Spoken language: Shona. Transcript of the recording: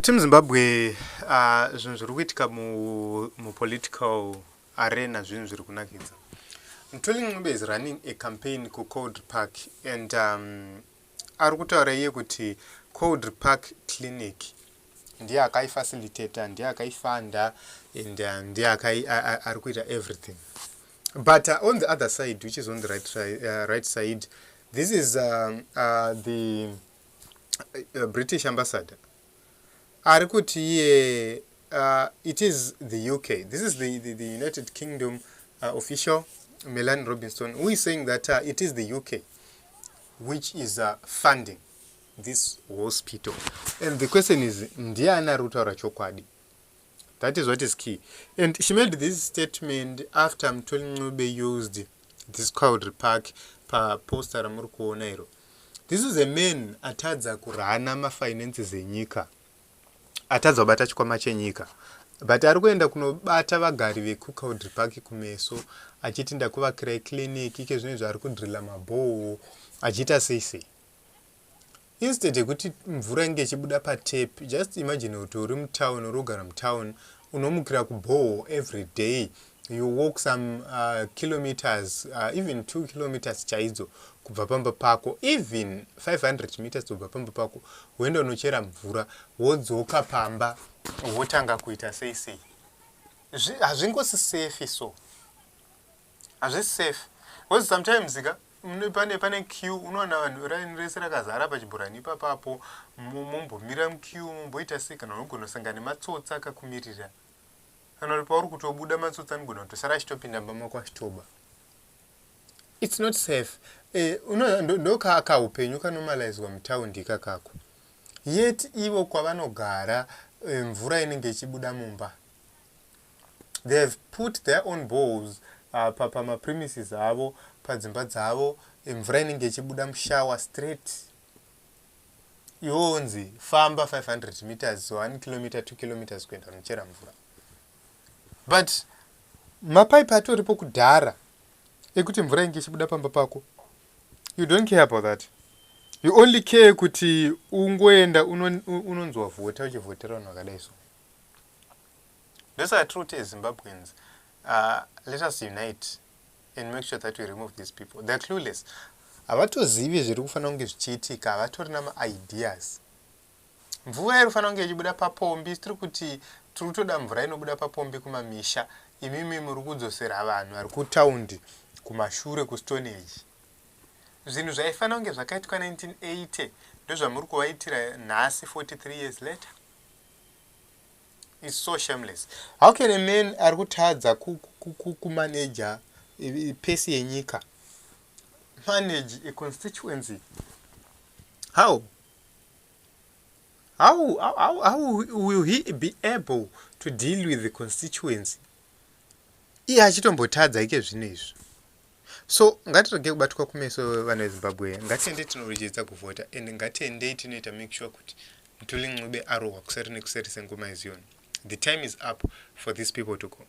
Team Zimbabwe, zvinhu zviri kuitika mupolitical arena, zvinhu zviri kunakidza. Mthuli Ncube is running a campaign kuCowdray Park and ari kutaura iye kuti Cowdray Park Clinic ndiye akaifacilitata, ndiye akaifanda and ndiye ari kuita everything. But on the other side, which is on the right side, this is the British ambassador ari kuti iye it is the UK. This is the United Kingdom official, Melanie Robinson, who is saying that it is the UK which is funding this hospital. And the question is, ndiani ari kutaura chokwadi? That is what is key. And she made this statement after Mthuli Ncube used this Cowdray Park paposter ramuri kuona iro. This is a man atadza kurana mafinances enyika, atadza kubata chikwama chenyika, but ari kuenda kunobata vagari vekuCowdray Park kumeso achiti, "Ndakuvakirai clinic." Ike zvino izvo ari kudrilla maborehole, achiita sei sei, instead yekuti mvura inge ichibuda patap. Just imagine kuti uri mutown, uri kugara mutown, unomukira kuborehole every day. You walk some kilometers, even 2 kilometers chaidzo kubva pamba pako, even 500 meters kubva pamba pako, woenda unochera mvura, wodzoka pamba, wotanga kuita sei sei. Hazvingosi safe, so hazvisi safe because sometimes ka pane queue, unoona vanhu raini rese rakazara pachibhorani ipapapo, mumbomira muqueue, mumboita sei. Kana unogona kusangana nematsotsi akakumirira, kana kuti pauri kutobuda, matsotsi anogona kutosara achitopinda mumba mako achitoba. It's not safe. Ndokakaupenyu kanormalizwa mutaundi ikakako, yet ivo kwavanogara, mvura inenge ichibuda mumba. They have put their own boreholes pamapremises avo, padzimba dzavo. Mvura inenge ichibuda mushower straight. Iwonzi famba 500 meters, 1 kilometer, 2 kilometers kuenda kunochera mvura, but mapaipi atoripo kudhara ekuti mvura inge ichibuda pamba pako. You don't care about that. You only care kuti ungoenda unonzwa vhota, uchivhotera vanhu vakadai. So ndosaka tiri kuti, Zimbabweans, let us unite and make sure that we remove these people. They are clueless, havatozivi zviri kufanira kunge zvichiitika, havatorina maideas. Mvura iri kufanira kunge ichibuda papombi, tiri kuti tiri kutoda mvura inobuda papombi kumamisha. Imimi muri kudzosera vanhu vari kutaundi kumashure, kustone age. Zvinhu zvaifanira kunge zvakaitwa 1980 ndozvamuri kuvaitira nhasi, 43 years later. Is so shameless. How can a man ari kutadza kumaneja pesi yenyika manage a constituency? How will he be able to deal with the constituency iye achitombotadza ike zvino izvi? So ngatirege kubatwa kumeso, vanhu veZimbabwe. Ngatiendei tinorejista kuvhota and ngatiendei tinoita make sure kuti Mthuli Ncube arohwa kuseri nekuseri sengoma yeZiyoni. The time is up for these people to go.